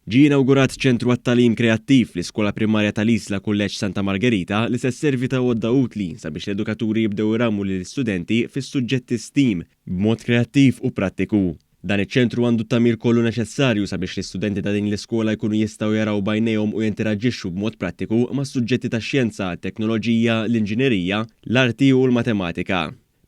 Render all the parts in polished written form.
Ġie inawgurat ċentru għat-tagħlim kreattiv fl-Iskola Primarja tal-Isla Kulleġġ Santa Margherita li se sservi ta' għodda utli sabiex l-edukaturi jibdew irawmu lill-istudenti fis-suġġetti STEAM b'mod kreattiv u prattiku. Dan iċ-ċentru għandu t-tagħmir kollu neċessarju sabiex l-istudenti ta' din l-iskola jkunu jistgħu jaraw b'għajnejhom u jinteraġixxu b'mod prattiku mas-suġġetti tax-xjenza, t-teknoloġija, l-inġinerija, l-arti u l-matematika.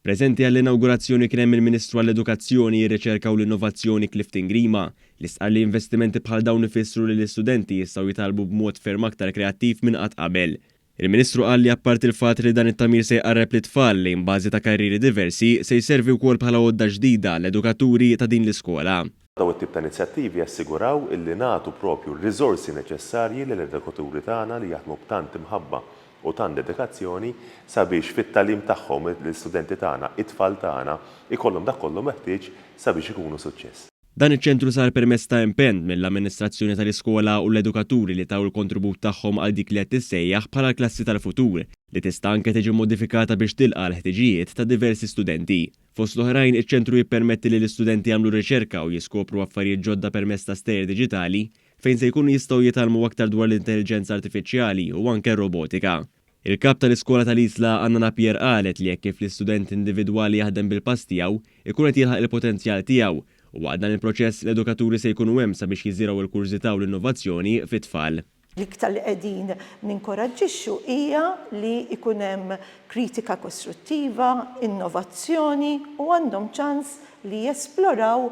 Preżenti għall-inawgurazzjoni kien hemm il-Ministru għall-Edukazzjoni, ir-Riċerka u l-Innovazzjoni Clifton Grima, li stqarr li investimenti bħal dawn ifissru li l-istudenti jistgħu jitgħallmu b'mod ferm aktar kreattiv minn qatt qabel. Il-Ministru qal li apparti l-fatt li dan it-tagħmir se jqarreb lit-tfal lejn bażi ta' karrieri diversi, se jservi wkoll bħala għodda ġdida għall-edukaturi ta' din l-iskola. Dawn it-tip ta' inizjattivi jassiguraw illi nagħtu propju r-riżorsi neċessarji lill-edukaturi tagħna li jaħdmu b'tant imħabba u tant dedikazzjoni sabiex fit-tagħlim tagħhom l-istudenti tagħna, it-tfal tagħna, ikollhom dak kollu meħtieġ sabiex ikunu suċċess. Dan iċ-ċentru sar permezz ta' impenn mill-amministrazzjoni tal-iskola u l-edukaturi li taw il-kontribut tagħhom għal dik li qed tissejjaħ bħala l-klassi tal-futur, li tista' anke tiġi modifikata biex tilqa' l-ħtiġijiet ta' diversi studenti. Fost l-oħrajn, iċ-ċentru jippermetti li l-istudenti jagħmlu riċerka u jiskopru affarijiet ġodda permezz ta' stejjer diġitali fejn se jkunu jistgħu jitgħallmu aktar dwar l-intelliġenza artifiċjali u anke r-robotika. Il-Kap tal-Iskola tal-Isla, Anna Napier qalet li hekk kif l-istudent individwali jaħdem bil-pass tiegħu, ikun qed jilħaq il-potenzjal tiegħu u waqt dan il-proċess l-edukaturi se jkunu hemm sabiex jiżirgħu l-kurżità u l-innovazzjoni fit-tfal. L-iktar li qegħdin ninkoraġġixxu hija li jkun hemm kritika kostruttiva, innovazzjoni u għandhom ċans li jesploraw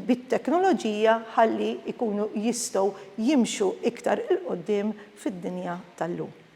bit-teknoloġija ħalli jkunu jistgħu jimxu iktar 'il quddiem fid-dinja tal-lum.